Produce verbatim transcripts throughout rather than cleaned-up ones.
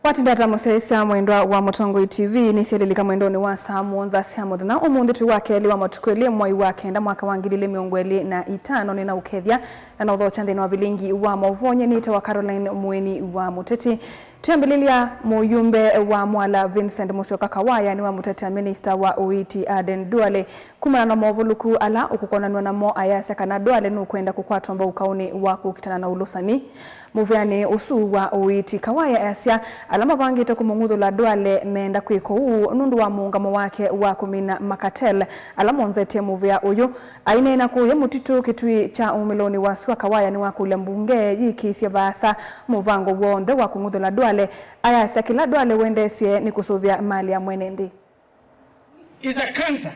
Watinda ata mũsyaĩĩsya mwendwa wa Mũtongoi T V, nĩsyelilika mwendonĩ wa saa mũonza sya mũthenya ũmũnthĩ, twĩ wa kelĩ wa matukũ elĩ, mwai wa kenda, mwaka wa ngili ilĩ mĩongo ĩlĩ na itano. Nĩ na ũkethya na na ũthokya nthĩnĩ wa vilingi wa maũvoo. Nyie nĩtawa Caroline Mũeni wa Mũteti. Twĩambĩlĩlya, mũyumbe wa Mwala Vincent Musyoka Kawaya nĩwamũtetea minista wa ũiiti Aden Duale kumana na movolũku ala ũkũkonanw'a namo, ayasya kana Duale nũkwenda kũkwatwa mbau kaũnĩ wa kũkitana na ũlũsani. Mũvĩanĩ ũsu wa ũiiti, Kawaya easya ala mavangĩte kũmũng'uthũla Duale meenda kwĩka ũu nũndũ wa mũũngamo wake wa kũmina makartel ala monzetye mũvĩa ũyũ. Aineena kũũya mũtitũ kĩtui kya ũmĩlonĩ wa sua, Kawaya nĩwakũlya mbunge yĩkĩĩsye vaasa mũvango w'onthe wa kũng'uthũla Duale. Ayasya kĩla Duale wendeesye nĩ kũsũvĩa mali ya mwene nthĩ. Is a cancer.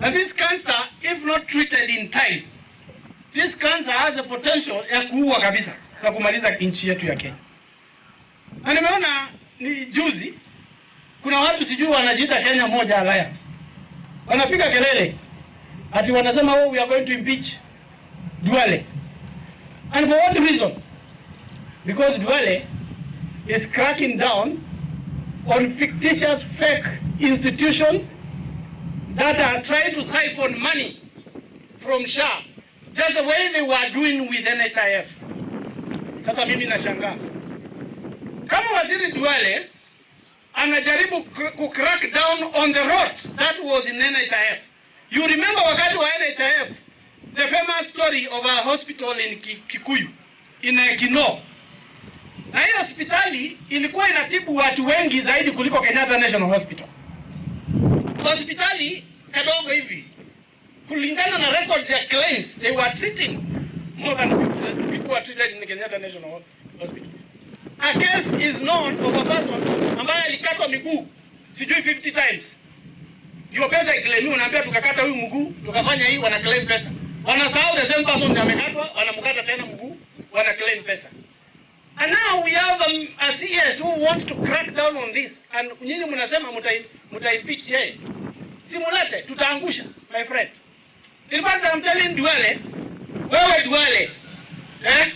And this cancer, if not treated in time, this cancer has a potential ya kuua kabisa na kumaliza nchi yetu ya Kenya. Na nimeona ni juzi, kuna watu sijui wanajiita Kenya Moja Alliance. Wanapiga kelele ati wanasema, "Oh, we are going to impeach Duale." And for what reason? Because Duale is cracking down on fictitious, fake institutions that are trying to siphon money from SHA, just the way they were doing with N H I F. Sasa mimi nashangaa. Kama Waziri Duale anajaribu cr-, ku crack down on the rot that was in N H I F. You remember wakati wa N H I F, the famous story of a hospital in Ki-, Kikuyu, in, uh, Kinoo. Na hii hospitali ilikuwa inatibu watu wengi zaidi kuliko Kenyatta National Hospital. Hospitali kadogo hivi, kulingana na records ya claims, they were treating more than people, people were treated in the Kenyatta National Hospital. A case is known of a person ambaye alikatwa miguu sijui fifty times. Ndio pesa iklemiwa, unaambia, "Tukakata huyu mguu, tukafanya hii," wana claim pesa. Wanasahau the same person ndio amekatwa, wanamkata tena mguu, wana claim pesa. And now we have a, a C S who wants to crack down on this. And nyinyi mnasema muta, muta impeach yeye. Simulate, tutaangusha, my friend. In fact, I'm telling Duale, wewe Duale, eh,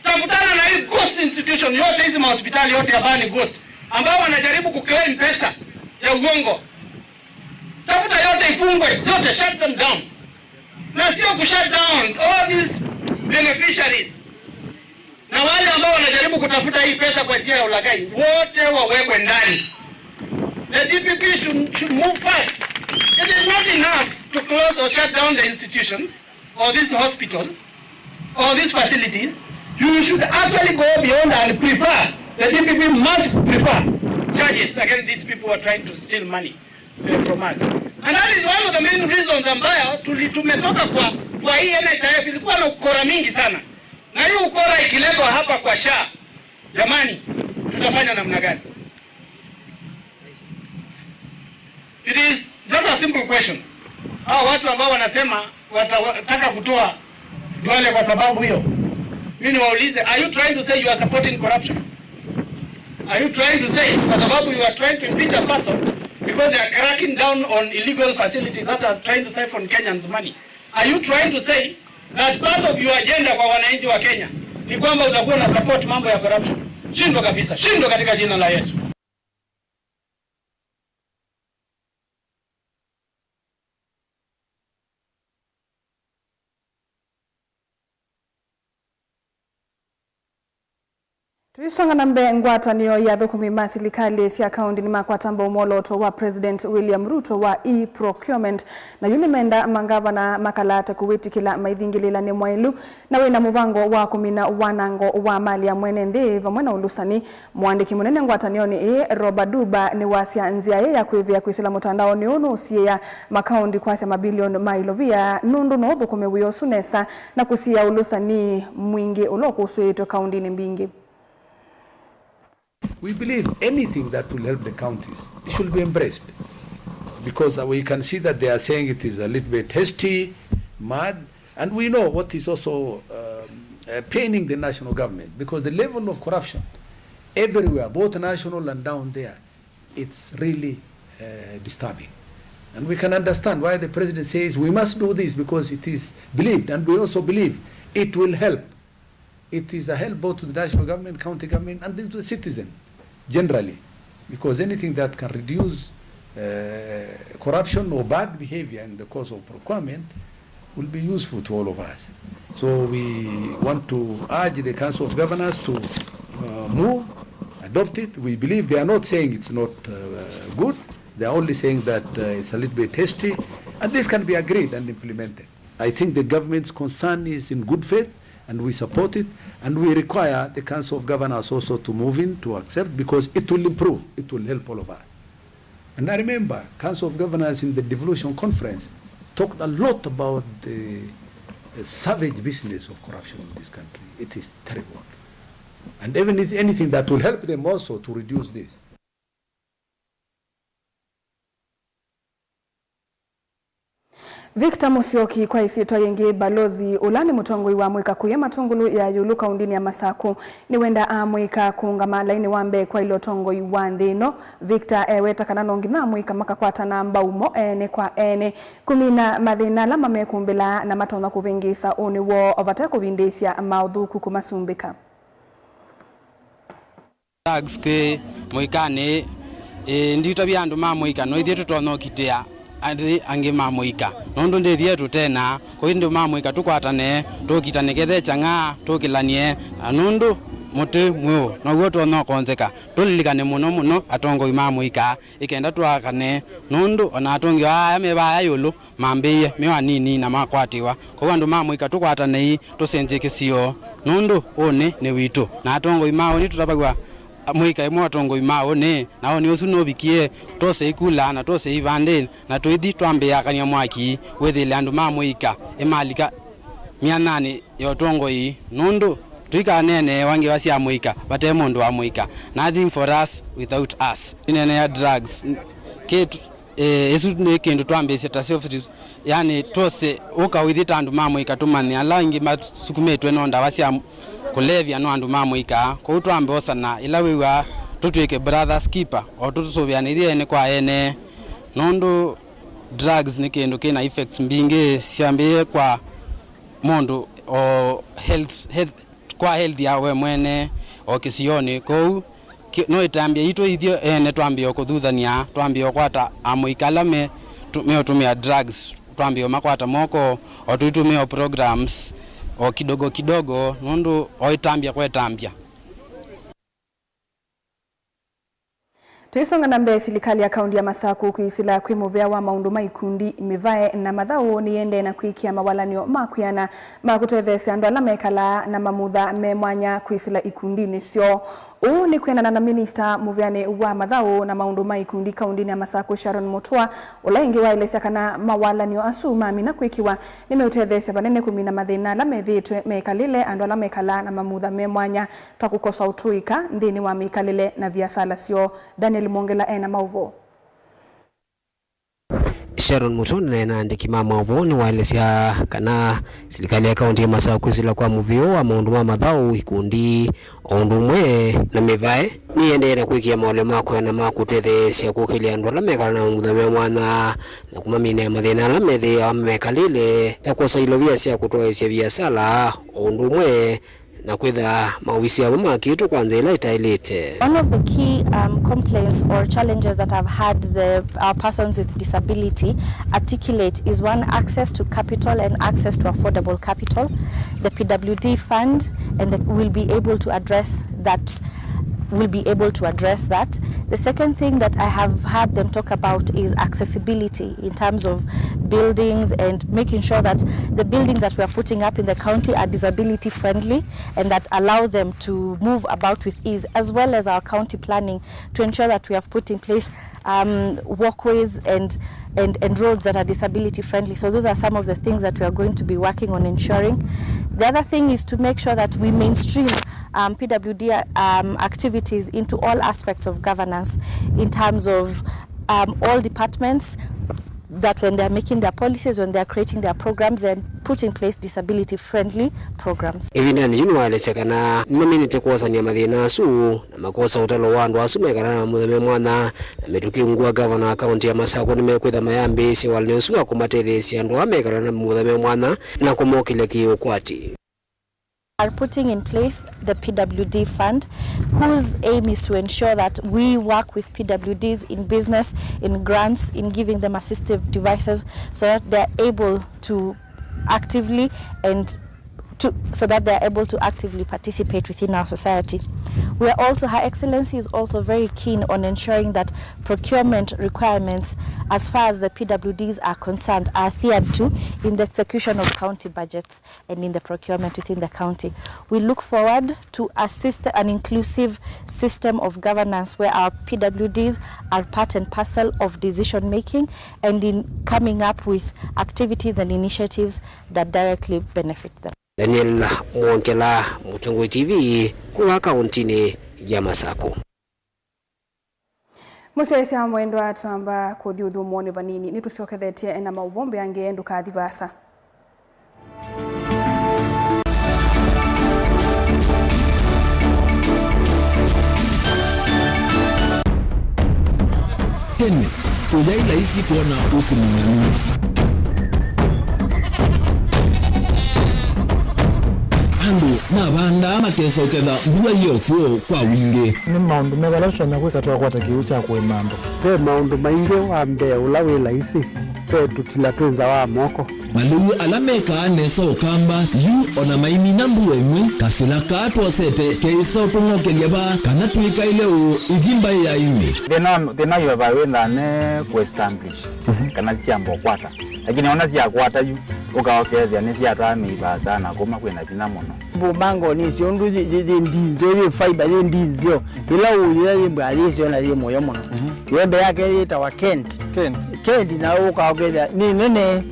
tafutana na hii ghost institution yote, hizi mahospitali yote ambayo ni ghost, ambao wanajaribu kuclaim pesa ya uongo. Tafuta yote ifungwe, yote, shut them down. Na sio kushut down all these beneficiaries. Na wale ambao wanajaribu kutafuta hii pesa kwa njia ya ulaghai, wote wawekwe ndani. The D P P should, should move fast. It is not enough to close or shut down the institutions or these hospitals or these facilities. You should actually go beyond and prefer, the D P P must prefer charges against these people who are trying to steal money, eh, from us. And that is one of the main reasons ambayo tuli-, tumetoka kwa, kwa hii N H I F, ilikuwa na ukora mingi sana. Na hii ukora ikiletwa hapa kwa SHA, jamani, tutafanya namna gani? It is just a simple question. Hao watu ambao wanasema wata-, wataka kutoa Duale kwa sababu hiyo, mimi niwaulize, are you trying to say you are supporting corruption? Are you trying to say kwa sababu you are trying to impeach a person because they are cracking down on illegal facilities that are trying to siphon Kenyans' money? Are you trying to say that part of your agenda kwa wananchi wa Kenya ni kwamba utakuwa na support mambo ya corruption? Shindwa kabisa, shindwa katika jina la Yesu. Tũisonga na mbee, ngwatanĩo ya athũkũmi ma silikalĩ sya kaũnti nĩmakwata mbau mwolooto wa President William Ruto wa e-procurement, na yu nĩmenda mangavana makalate kũwĩtĩkĩla maithingĩlĩĩlanĩ mwaĩlu na wĩna mũvango wa kũmina wanango wa mali ya mwene nthĩ vamwe na ũlũsani. Mũandĩki mũnene ngwatanĩonĩ ĩĩ, Rob Aduba, nĩwasya nzĩa ĩĩ ya kwĩvĩa kwĩsĩla mũtandaonĩ ũũ nũũsiĩĩa makaũnti kwasya mabilioni ma ilovia, nũndũ no ũthũkũme wĩa ũsu nesa na kũsiĩĩa ũlũsani mwingĩ ũla ũkũsũĩĩtwe kaũntinĩ mbingĩ. We believe anything that will help the counties, it should be embraced, because we can see that they are saying it is a little bit hasty, mad, and we know what is also, um, uh, paining the national government, because the level of corruption everywhere, both national and down there, it's really, uh, disturbing. And we can understand why the president says we must do this, because it is believed, and we also believe it will help. It is a help both to the national government, county government, and to the citizen. generally, because anything that can reduce uh, corruption or bad behavior in the course of procurement will be useful to all of us. So we want to urge the Council of Governors to uh, move, adopt it. We believe they are not saying it's not uh, good. They are only saying that uh, it's a little bit hasty, and this can be agreed and implemented. I think the government's concern is in good faith, and we support it, and we require the Council of Governors also to move in to accept, because it will improve, it will help all of us. And I remember Council of Governors in the devolution conference talked a lot about the uh, savage business of corruption in this country. It is terrible. And even if anything that will help them also to reduce this. Victor Musyoki, kwa ĩsyĩtwa yĩngĩ Balozi, ũla nĩ mũtongoi wa amũika kũya Matũngũlũ ya ĩũlũ kaũndĩnĩ ya Masakũ, nĩwendaa amũika kũũngama lainĩ wa mbee kwaĩlya ũtongoi wa nthĩ ĩno. Victor eweta kana no nginya amũika makakwatana mbau mo ene kwa ene kũmina mathĩna ala mamekũmbĩla na matonya kũvĩngĩĩsa ũnĩ woo o vate kũvindĩĩsya maũthũku kũmasumbĩka. Drugs kwĩ mũikanĩ, ĩ, nditavya andũ ma mũika, no ithyĩ tũtonya ũkitĩa athĩ angĩ ma mũika, nũndũ ndĩthyĩ tũtena, kũu andũ ma mũika tũkwatane, tũkitane, kethe kyang'a, tũkĩlany'e, na nũndũ mũtĩ mwĩũ now'o ũtonya ũkonzeka. Tũlilikane mũno mũno atongoi ma mũika, ĩkenda tũakane, nũndũ ona atongoi aa me vaya ĩũlũ mambĩĩe me anini na makwatĩwa. Kwoou andũ ma mũika tũkwatanei, tũsenzye kĩsio, nũndũ ũnĩ nĩ witũ. Na atongoi ma ũnĩ tũtavaw'a mũika ĩmwe atongoi ma ũnĩ, na ũnĩ ũsu nũvikie, twose ikula na twose ivandĩ, na tũithi twambĩĩa akany'a mwaki, wĩthĩle andũ ma mũika ĩmalika myanyanĩ ya ũtongoi, nũndũ tũikaneeneewa ngewa sya mũika vate mũndũ wa mũika. Nothing for us without us. Ĩneenea drugs, kĩtu Ĩĩ, ĩsu nĩ kĩndũ twambĩĩsye ta self, yani, twose ũka ũithi ta andũ ma mũika tũmanye ala aingĩ masukumĩtwe no ndawa sya kũlevya no andũ ma mũika. Kwoou twambe osana ĩla wĩw'aa tũtw'ĩke brothers keeper, o tũsũvĩane ithyĩ ene kwa ene, nũndũ drugs nĩ kĩndũ kĩ na effects mbingĩ syambĩĩe kwa mũndũ o health, health, kwa health ya we mwene o kĩsionĩ. Kwoou kĩ-, no ĩtambya yitũ ithyĩ ene twambĩe o kũthuthany'a, twambĩe o kwata amũika ala me, tũ-, meũtũmĩa drugs, twambĩe o makwata moko, o tũitũmĩa o programs, o kidogo kidogo, nũndũ o ĩtambya kwa ĩtambya. Tũisonga na mbee, silikalĩ ya kaũndĩ ya Masakũ kwĩsĩla kwĩ mũvea wa maũndũ ma ikundi, mĩvae, na mathaũ nĩyĩendee na kwĩkĩa mawalany'o ma kwĩana ma kũtetheesya andũ ala mekalaa na mamutha me mwanya kwĩsĩla ikundinĩ syoo. Ũu nĩ kwĩanana na minista mũveanĩ wa mathaũ na maũndũ ma ikundi kaũndĩnĩ ya Masakũ, Sharon Mutua, ũla ĩngĩ waelesya kana mawalany'o asu mamina kwĩkĩwa nĩmeũtetheesya vanene kũmina mathĩna ala methĩĩtwe mekalĩle andũ ala mekalaa na mamutha me mwanya, ta kũkosa ũtũĩka nthĩnĩ wa mĩkalĩle na viasala syoo. Daniel Mwongela ena maũvoo. Sharon Mutua nĩneena andĩki ma maũvoo nĩwaelesya kana silikalĩ ya kaũntĩ ya Masakũ kwĩsĩla kwa mũvea wa maũndũ ma mathaũ, ikundi, o ũndũ ũmwe na mĩvae, nĩyĩendee na kwĩkĩa maũlyo ma kwĩana ma kũtetheesya kũkĩlya andũ ala mekalaa na mamutha me mwanya na kũmaminĩa mathĩna ala methĩawa mekalĩle, ta kwosa ilovia sya kũtwaĩĩsya viasala, o ũndũ ũmwe na kwĩtha maovisi amo makĩtwe kwa nzĩa ĩla ĩtaĩlĩte. One of the key, um, complaints or challenges that I've had the, uh, persons with disability articulate is, one, access to capital and access to affordable capital. The P W D fund and the, will be able to address that, will be able to address that. The second thing that I have heard them talk about is accessibility in terms of buildings and making sure that the buildings that we are putting up in the county are disability friendly and that allow them to move about with ease, as well as our county planning to ensure that we have put in place, um, walkways and, and, and roads that are disability friendly. So those are some of the things that we are going to be working on ensuring. The other thing is to make sure that we mainstream, um, P W D, um, activities into all aspects of governance in terms of, um, all departments, that when they are making their policies, when they are creating their programs, they put in place disability friendly programs. Ĩvindanĩ yĩu nĩwaelesya kana nĩmaminĩte kwosany'a mathĩna asu na makosa ũtalo wa andũ asu mekalaa na mamutha me mwanya, na mĩtũkĩ ungu wa gavana wa kaũntĩ ya Masakũ nĩmekwĩtha mayambĩĩsye walany'o ũsu wa kũmatetheesya andũ aa mekalaa na mamutha me mwanya na kũmokĩlya kĩ-ũkwati. are putting in place the P W D fund, whose aim is to ensure that we work with P W Ds in business, in grants, in giving them assistive devices so that they're able to actively and to, so that they are able to actively participate within our society. We are also, Her Excellency is also very keen on ensuring that procurement requirements as far as the P W Ds are concerned are adhered to in the execution of county budgets and in the procurement within the county. We look forward to a system, an inclusive system of governance where our P W Ds are part and parcel of decision making and in coming up with activities and initiatives that directly benefit them. Daniel Mwongela, Mũtongoi T V, kuma kauntinĩ ya Masakũ. Mũsyaĩĩsya mwendwa, twamba kũthi ũthũmũonĩ vanini, nĩtũsyokethetye na maũvoo mbeange, ndũkathi vaasa. Tene, ũyaĩ laisi kwona ũsĩ mũng'anu. Andũ mavandaa makesa ũketha mbua yo kw'o kwa wingĩ. Nĩ maũndũ meva ala tũtonya kwĩka twakwata kĩw'ũ kya kũĩma andũ? Ve maũndũ maingĩ. Wa mbee ũla wĩ laisi, ve tũtila twĩ nza wa moko. Malĩu ala mekaa nesa Ũkamba yu o na maimina mbua ĩmwe, kasĩla kaa twosete keĩsa ũtũng'okelya vaa kana twĩkaĩle ũũ ithi mbaĩ ya ĩmĩ. Thĩna, thĩna wĩ va wĩ nthane kũ establish, mhm, kana syamba ũkwata. Lakini ona syakwata yu, ũka ũkethĩa nĩsyatwaa mĩi vaasa na kuma kwĩna vinya mũno. Mbũmango nĩsyo ũndũ yĩ, yĩ, yĩ ndinzeo, yĩ fiber, yĩ ndinzeo. Ĩla ũyĩa yĩ mbwa yĩseo na yĩ mũyo mũno. Mhm. Ĩembe yake yĩtawa Kent. Kent. Kent, na ũka ũkethĩa nĩ nene,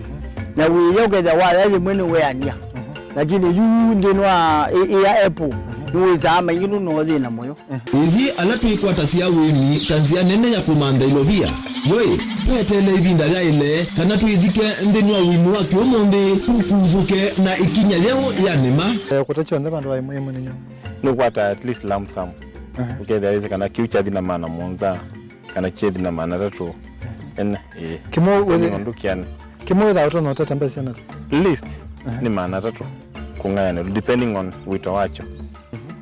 na wĩya ũkethĩa waya yĩmwe nĩ weania. Mhm. Lakini yu nthĩnĩ wa ĩ-, ĩ ya apple, mhm, nĩwĩsaa maingĩ nũno thĩna mũyo. Ithyĩ ala twĩkwatasya ũĩmi ta nzĩa nene ya kũmantha ilovia, yoĩ, tweteele ĩvinda yaĩle kana twĩthike nthĩnĩ wa ũĩmi wa kĩũmũnthĩ, tũkuthũke na ĩkinya yeũ ya nĩma. Eh, kũta kyonthe vandũ va ĩmwe ĩmwe nĩ nyũmũ. Nũkwata at least lump sum. Aha. Ũkethĩa wĩsĩ kana kĩu kyathi na maana mũonza, kana kyethi na maana atatũ. Ene, ĩĩ. Kĩmwe wĩthĩ- Nĩ ũndũ kĩana. Kĩmwe wĩthaa ũtonya ũtete mbesa syana? At least, aha, nĩ maana atatũ kũng'ayanĩlwa, depending on wĩto wakyo.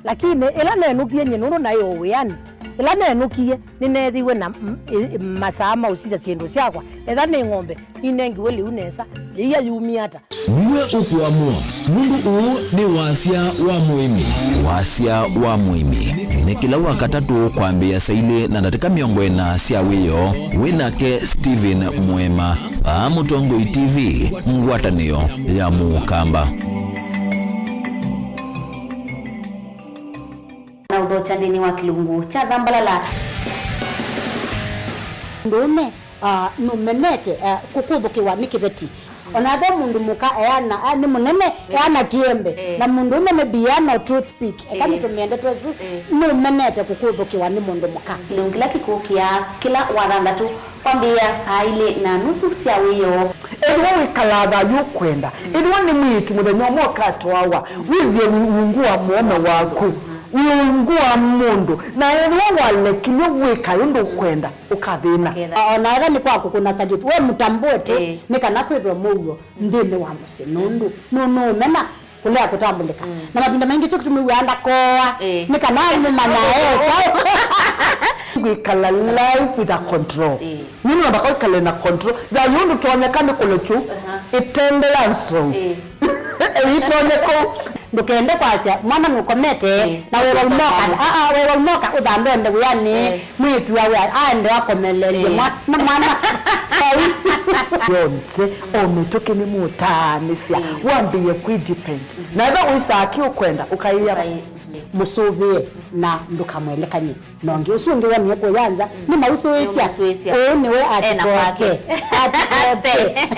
Lakini ĩla nenũkie nyie nũndũ naĩ o wĩanĩ, ĩla nenũkie nĩneethĩiwe na m-, ĩ-, masaa ma ũsisya syĩndũ syakwa. Etha nĩ ng'ombe, ninengiwe lĩu nesa, yĩia yumie ata? Nĩwe ũkũamũa, nũndũ ũũ nĩ wasya wa mũĩmi. Wasya wa mũĩmi nĩ kĩla Wakatatũ kwambĩĩa saa ilĩ na ndatĩka mĩongo ĩna sya wĩoo. Wĩ nake Stephen Mwema, vaa Mũtongoi T V, ngwatanĩo ya Mũkamba. Na ũthokya nthĩnĩ wa kĩlungu kya Thambalala. Mũndũũme, ah, nũmenete, ah, kũkũthũkĩwa nĩ kĩveti. Ona ve mũndũ mũka eana, ah, nĩ mũnene, eh, eana kĩembe. Eh. Na mũndũũme nĩ biano toothpick. Eka, eh, nĩtũmĩe ndeto ĩsu, eh, nũmenete kũkũthũkĩwa nĩ mũndũ mũka. Kĩlungu kĩla kĩkũkĩa kĩla Wathanthatũ kwambĩĩa saa ilĩ na nusu sya wĩoo. Ethĩwa wĩkalaa thayũ ũkwenda, ethĩwa nĩ mwĩĩtu mũthenya ũmwe ũkatwawa, wĩthĩe wĩ ungu wa mũũme waku, wĩ ungu wa mũndũ, na ethĩwa walekilw'e wĩka ũndũ ũkwenda, ũkathĩna. Ũkathĩna. O na ethĩwa nĩ kwa kũkũna salute, we mũtambũe tu, ĩĩ, nĩ kana kwĩthwe mũuo nthĩnĩ wa mũsyĩ, nũndũ nũnũũmena kũlea kũtambũlĩka. Mm. Na mavinda maingĩ kyo kĩtumi wĩaa ndakoa, ĩĩ, nĩ kana nĩmanya e kyaũ. Kwĩkala life with a control. Ĩĩ. Nĩ namba kwĩkala na control. Thayũ ndũtonyeka nĩ kũlekyu, aha, ĩtende ya nzou. Ĩĩ. Ĩtonye kũu. Ndũkende kwasya mwana nũkomete, ĩĩ, na wewa umoka, aa, wewa umoka ũthambe ende wĩanĩ. Ĩĩ. Mwĩĩtu awe aende akomeleelye, ĩĩ, mwa-, na mwana. Vau. Yonthe, o mĩtũkĩ nĩmũtaanĩsya, ĩĩ, wambĩĩe kwĩ depend. Mhm. Na ethĩwa wĩsaa kĩ ũkwenda, ũkaĩa, ũkaĩa, ĩĩ, mũsũvĩe na ndũkamwelekany'e. Na ũngĩ ũsu ũngĩ wonie kũya nza, mm, nĩmausũĩsya. Nĩmausũĩsya. Ũũ nĩwe ena atikoke. Kwake. Atikoke.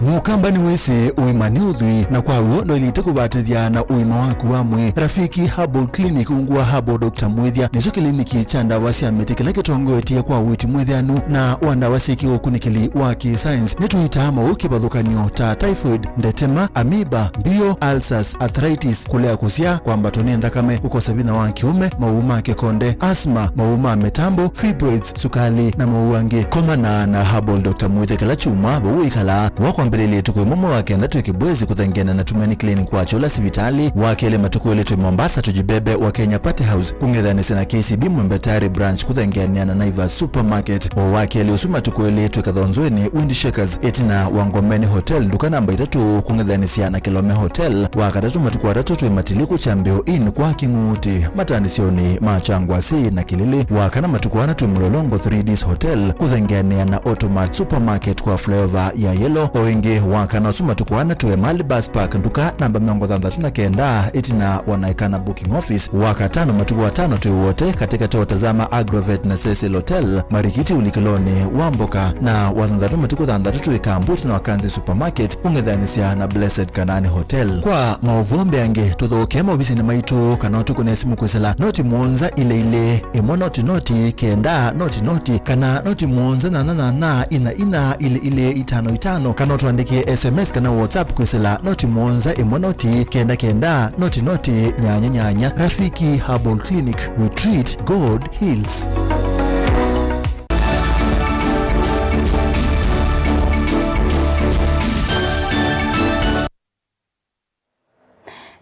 Mũkamba nĩwĩsĩ ũima nĩ ũthwii, na kwa w'o ndwaĩlĩte kũvatĩthya na ũima waku wa mwĩĩ. Rafiki Herbal Clinic ungu wa Herbal Doctor Mwĩthya nĩkyo kĩliniki kya ndawa sya mĩtĩ kĩla kĩtongoetye kwa ũiiti mwĩthĩanu na wa ndawa syĩ kĩũkunĩkĩli wa kĩ-science. Nĩtũitaa maũũ kĩvathũkany'o ta typhoid, ndetema, amoeba, mbio, ulcers, arthritis, kũlea kũsyaa, kwambatwa nĩ nthakame, kũkosa vinya wa kĩũme, maũũ ma kĩkonde, asthma, maũũ ma mĩtambo, fibroids, sukali, na maũũ angĩ. Komana na Herbal Doctor Mwĩthya kĩla kyumwa vau wĩkalaa, wa kwamba Mbĩlĩlye ĩtukũ ĩmwe mwei wa kenda twĩ Kibwezi kũthengeana na Tumaini Clinic wa Chola sivitalĩ, wa kelĩ matukũ elĩ twĩ Mombasa Tujibebe wa Kenya Party House kũng'ethanĩsya na K C B Mwembe Tayari Branch kũthengeanĩa na Naivas Supermarket. O wa kelĩ ũsu matukũ elĩ twĩ Kathonzweni Wind Shakers ĩtina wa Ngomeni Hotel nduka namba itatũ kũng'ethanĩsya na Kilome Hotel. Wa katatũ matukũ atatũ twĩ Matiliku Kyambĩo Inn kwa Kĩng'uti mataanĩsyonĩ ma Kyangwasi na Kĩlĩlĩ. Wa kana matukũ ana twĩ Mlolongo three Ds Hotel kũthengeanĩa na Automat Supermarket kwa flyover ya Yellow. O ĩngĩ wa kana ũsu matukũ ana twĩ Mali Bus Park nduka namba mĩongo thanthatũ na kenda ĩtina wa Naikana Booking Office. Wa katano matukũ atano twĩ Wote katĩkatĩ wa Tazama Agrovet na Cecil Hotel Marikiti ũlikĩlonĩ wa mboka. Na wa thanthatũ matukũ thanthatũ twĩ Kambuti na Wakanzi Supermarket kũng'ethanĩsya na Blessed Kanani Hotel. Kwa maũvoo mbeange tũthokee maovisinĩ maitũ kana ũtũkũne simũ kwĩsĩla noti mũonza ilĩ ilĩ ĩmwe noti noti kenda noti noti kana noti mũonza nyanya nyanya ina ina ilĩ ilĩ itano itano kana ũtũandĩkĩe S M S kana WhatsApp kwĩsĩla noti mũonza ĩmwe noti kenda kenda noti noti nyanya nyanya. Rafiki Herbal Clinic, we treat, God heals.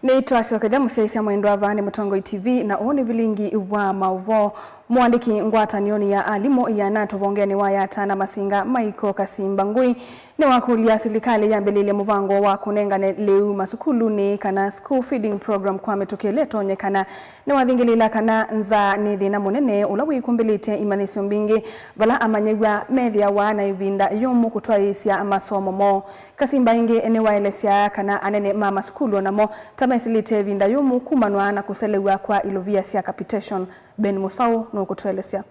Nĩtwasyokethya mũsyaĩĩsya mwendwa. Vaa nĩ Mũtongoi T V, na ũũ nĩ vilingi wa maũvoo. Mũandĩki ngwatanĩonĩ ya alimũ ya natũ vongenĩ wa Yata na Masinga, Michael Kasimba Ngui, nĩwakũlya silikalĩ yambĩlĩlye mũvango wa kũnengane lĩu masukulunĩ, kana school feeding program, kwa mĩtũkĩ ĩla ĩtonyekana. Nĩwathingĩlĩĩla kana nzaa nĩ thĩna mũnene ũla wĩkumbĩlĩte imanyĩsyo mbingĩ, vala amanyĩw'a methĩawa na ĩvinda yũmũ kũtwaĩĩsya masomo moo. Kasimba ĩngĩ nĩwaelesya kana anene ma masukulu o namo ta mesĩlĩte ĩvinda yũmũ kumanwa na kũselew'a kwa ilovia sya capitation. Ben Mũsaũ nũkũtũelesya.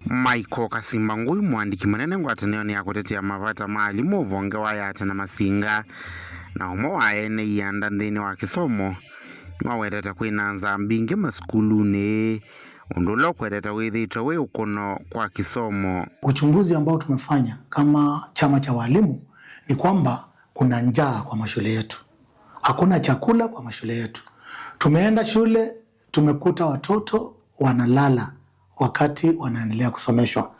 Michael Kasimba Ngui, mũandĩki mũnene ngwatanĩonĩ ya kũtetea mavata ma alimũ ũvonge wa Yata na Masinga, na ũmwe wa ene ianda nthĩnĩ wa kĩsomo, nĩwawetete kwĩna nzaa mbingĩ masukulunĩ, ũndũ ũla ũkwetete wĩthĩĩtwe wĩ ũkũno kwa kĩsomo. Uchunguzi ambao tumefanya kama chama cha walimu ni kwamba kuna njaa kwa mashule yetu. Hakuna chakula kwa mashule yetu. Tumeenda shule, tumekuta watoto wanalala wakati wanaendelea kusomeshwa.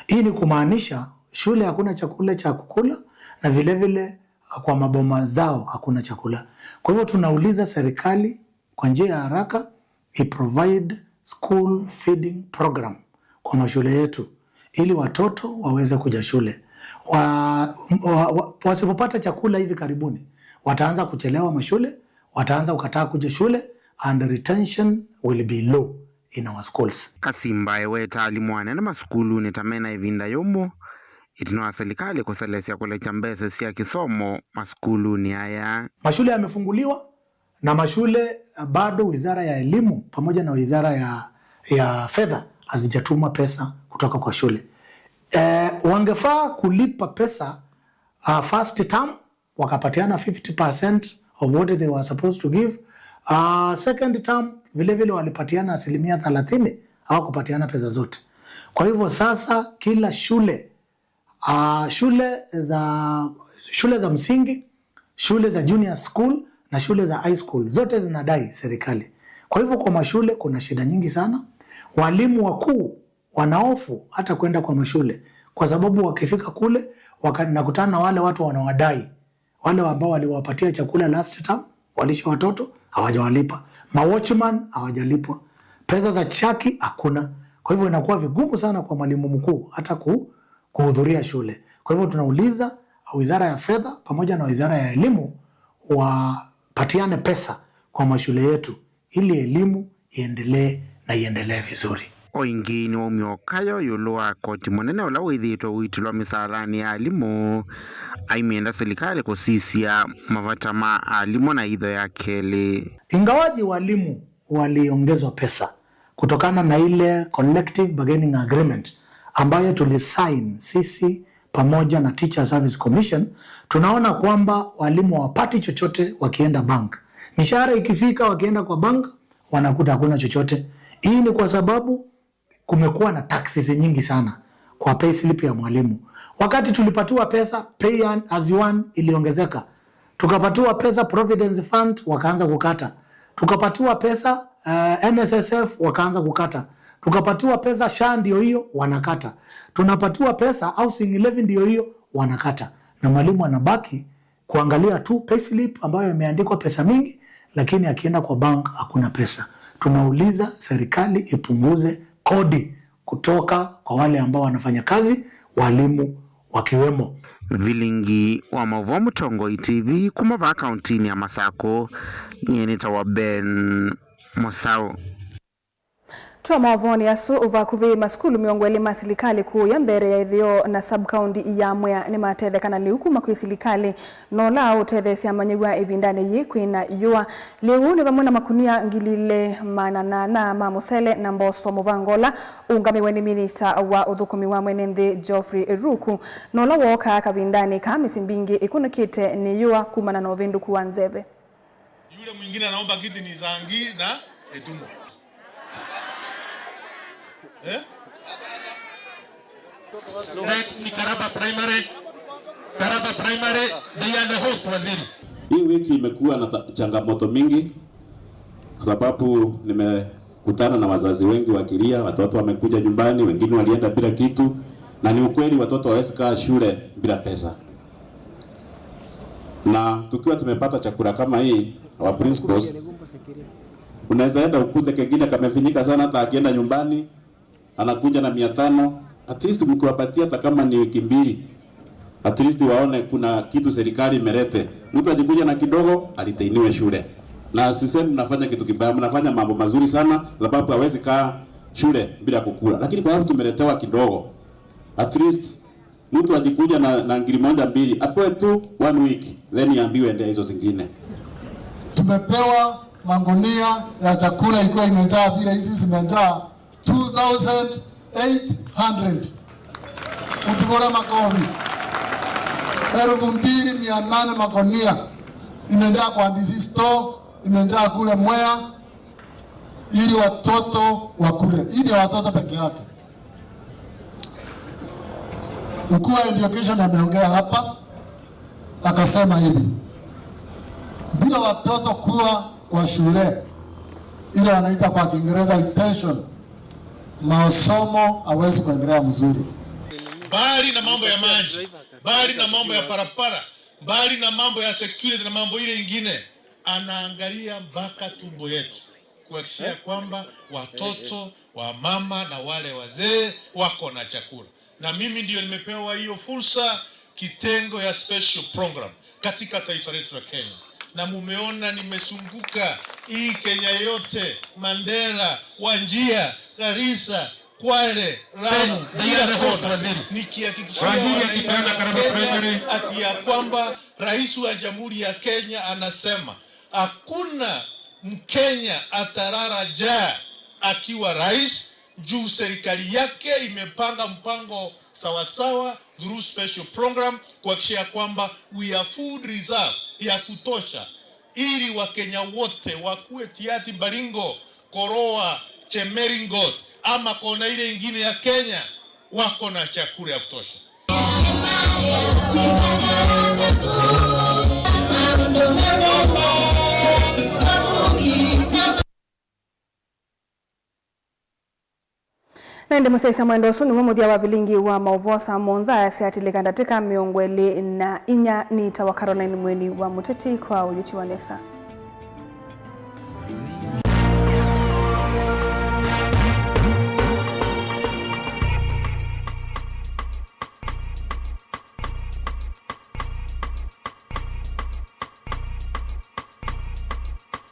Hii ni kumaanisha shule hakuna chakula cha kukula, na vile vile kwa maboma zao hakuna chakula. Kwa hivyo tunauliza serikali kwa njia ya haraka i provide school feeding program kwa mashule yetu ili watoto waweze kuja shule. Wa, wa, wa, wasipopata chakula hivi karibuni, wataanza kuchelewa mashule, wataanza kukataa kuja shule, and retention will be low in our schools. Kasimba eweta alimũ anene masukulunĩ ta mena ĩvinda yũmũ ĩtina wa silikalĩ kũselesya kũlekya mbesa sya kĩsomo masukulunĩ aya. Mashule yamefunguliwa na mashule, uh, bado wizara ya elimu pamoja na wizara ya, ya fedha hazijatuma pesa kutoka kwa shule. Eh, wangefaa kulipa pesa, uh, first term, wakapatiana fifty percent of what they were supposed to give. Uh, second term, vile vile walipatiana asilimia thelathini, hawakupatiana pesa zote. Kwa hivyo sasa kila shule, uh, shule za, shule za msingi, shule za junior school na shule za high school zote zinadai serikali. Kwa hivyo kwa mashule kuna shida nyingi sana. Walimu wakuu wanahofu hata kwenda kwa mashule, kwa sababu wakifika kule, waka-, nakutana na wale watu wanawadai, wale ambao waliwapatia chakula last term, walishe watoto, hawajawalipa. Ma watchman hawajalipwa. Pesa za chaki hakuna. Kwa hivyo inakuwa vigumu sana kwa mwalimu mkuu hata ku-, kuhudhuria shule. Kwa hivyo tunauliza wizara ya fedha pamoja na wizara ya elimu wapatiane pesa kwa mashule yetu ili elimu iendelee na iendelee vizuri. O ĩngĩ nĩwaumya ũkayo ĩũlũ wa koti mũnene ũla wĩthĩĩtwe ũitĩlwa mĩsaalanĩ ya alimũ, aimenda silikalĩ kũsisya mavata ma alimũ na itho ya kelĩ. Ingawaji walimu waliongezwa pesa kutokana na ile collective bargaining agreement ambayo tulisign sisi pamoja na Teacher Service Commission, tunaona kwamba walimu hawapati chochote wakienda bank. Mishahara ikifika, wakienda kwa bank, wanakuta hakuna chochote. Hii ni kwa sababu kumekuwa na taxes nyingi sana kwa payslip ya mwalimu. Wakati tulipatiwa pesa, pay as you earn iliongezeka. Tukapatiwa pesa Providence Fund, wakaanza kukata. Tukapatiwa pesa, eh, N S S F, wakaanza kukata. Tukapatiwa pesa SHA, ndio hiyo, wanakata. Tunapatiwa pesa housing levy, ndio hiyo, wanakata, na mwalimu anabaki kuangalia tu payslip ambayo imeandikwa pesa mingi, lakini akienda kwa bank hakuna pesa. Tunauliza serikali ipunguze kodi kutoka kwa wale ambao wanafanya kazi, walimu wakiwemo. Vilingi wa maũvoo Mũtongoi T V kuma vaa kauntinĩ ya Masakũ, nyie nĩtawa Ben Mũsaũ. Twa maũvoonĩ asu, vakuvĩ masukulu mĩongo ĩlĩ ma silikalĩ kũũya mbere ya ĩtheo na sub-county ya Mwea nĩmatetheka na lĩu kuma kwĩ silikalĩ, na ũla ũtetheesya amanyĩw'a ĩvindanĩ yĩĩ kwĩna ĩyũa. Lĩu nĩ vamwe na makunia ngili ilĩ maana nyanya ma mũsele na mboso, mũvango ũla ũũngamĩwe nĩ minista wa ũthũkũmi wa mwene nthĩ Geoffrey Ruku, na ũla wookaa kavindanĩ kaa mĩsyĩ mbingĩ ĩkunĩkĩte nĩ ĩyũa kumana na ũvĩndũku wa nzeve. Yule mwingine anaomba kiti ni Zangi na Etumo. Eh? Next ni Karaba Primary. Karaba Primary, they are the host, waziri. Hii wiki imekuwa na ta-, changamoto mingi kwa sababu nimekutana na wazazi wengi wakilia, watoto wamekuja nyumbani, wengine walienda bila kitu, na ni ukweli watoto hawawezi kaa shule bila pesa. Na tukiwa tumepata chakula kama hii, our principals, unaweza enda ukute kengine kamefinyika sana, hata akienda nyumbani, anakuja na mia tano. At least mkiwapatia hata kama ni wiki mbili, at least waone kuna kitu serikali imelete. Mtu ajikuja na kidogo, aliteiniwe shule. Na sisemi mnafanya kitu kibaya, mnafanya mambo mazuri sana, sababu hawezi kaa shule bila kukula. Lakini kwa sababu tumeletewa kidogo, at least mtu ajikuja na, na ngiri moja mbili, apewe tu one week, then yaambiwe endea hizo zingine. Tumepewa magunia ya chakula ikiwa imejaa vile hizi zimejaa, two thousand eight hundred. Mtuvore makofi. Elfu mbili mia nane magunia imejaa kwa D C store, imejaa kule Mwea, ili watoto wakule. Hii ni ya watoto peke yake. Mkuu wa education ameongea hapa, akasema hivi, bila watoto kuwa kwa shule, ile wanaita kwa Kiingereza retention, masomo hawezi kuendelea mzuri. Mbali na mambo ya maji, mbali na mambo ya barabara, mbali na mambo ya security na mambo ile ingine, anaangalia mpaka tumbo yetu, kuhakikisha kwamba watoto, wamama na wale wazee wako na chakula. Na mimi ndio nimepewa hiyo fursa, kitengo ya special program katika taifa letu la Kenya. Na mumeona nimezunguka hii Kenya yote, Mandera, Wajir, Garissa, Kwale, Lamu, kila kona, nikihakikishia Wakenya ati ya kwamba Rais wa Jamhuri ya Kenya anasema hakuna Mkenya atalala njaa akiwa rais, juu serikali yake imepanga mpango sawasawa through special program kuhakikisha kwamba we have food reserve ya kutosha, ili Wakenya wote wakuwe Tiaty, Baringo, Koroa, Chemering'ot ama kona ile ingine ya Kenya, wako na chakula ya kutosha. Na ĩndĩ mũsyaĩĩsya mwendwa, ũsu nĩw'o mũthya wa vilingi wa maũvoo saa mũonza syatilĩka ndatĩka mĩongo ĩlĩ na inya. Nĩtawa Caroline Mweni wa Mũteti kwa ũyuti wa nesa.